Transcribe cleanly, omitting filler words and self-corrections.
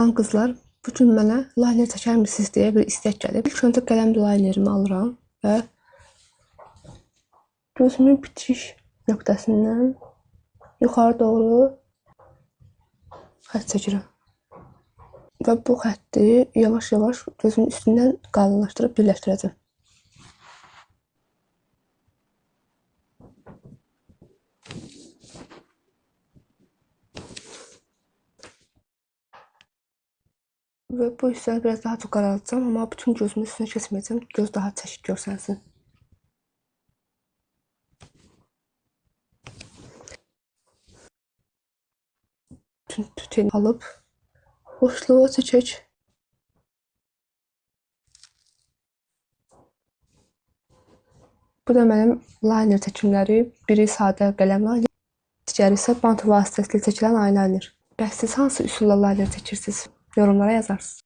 Qızlar, bu gün mənə liner çəkərmisiniz deyə bir istək gəlib. İlk öncə qələm linerimi alıram və gözümün bitiş nöqtəsindən yuxarı doğru xətt çəkirəm. Və bu xətti yavaş-yavaş gözümün üstündən qalınlaşdırıb birləşdirəcəm. Və bu hissəni biraz daha çox qaraltacağam, amma bütün gözümün üstünə keçməyəcəm. Göz daha çəkik görsənsin. Bütün tüteni alıb boşluğa çəkək. Bu da mənim liner çəkimləri. Biri sadə qələm liner, digəri isə bant vasitəsilə çəkilən eyeliner. Bəs siz hansı üsulla liner çəkirsiniz? Yorumlara yazarsınız.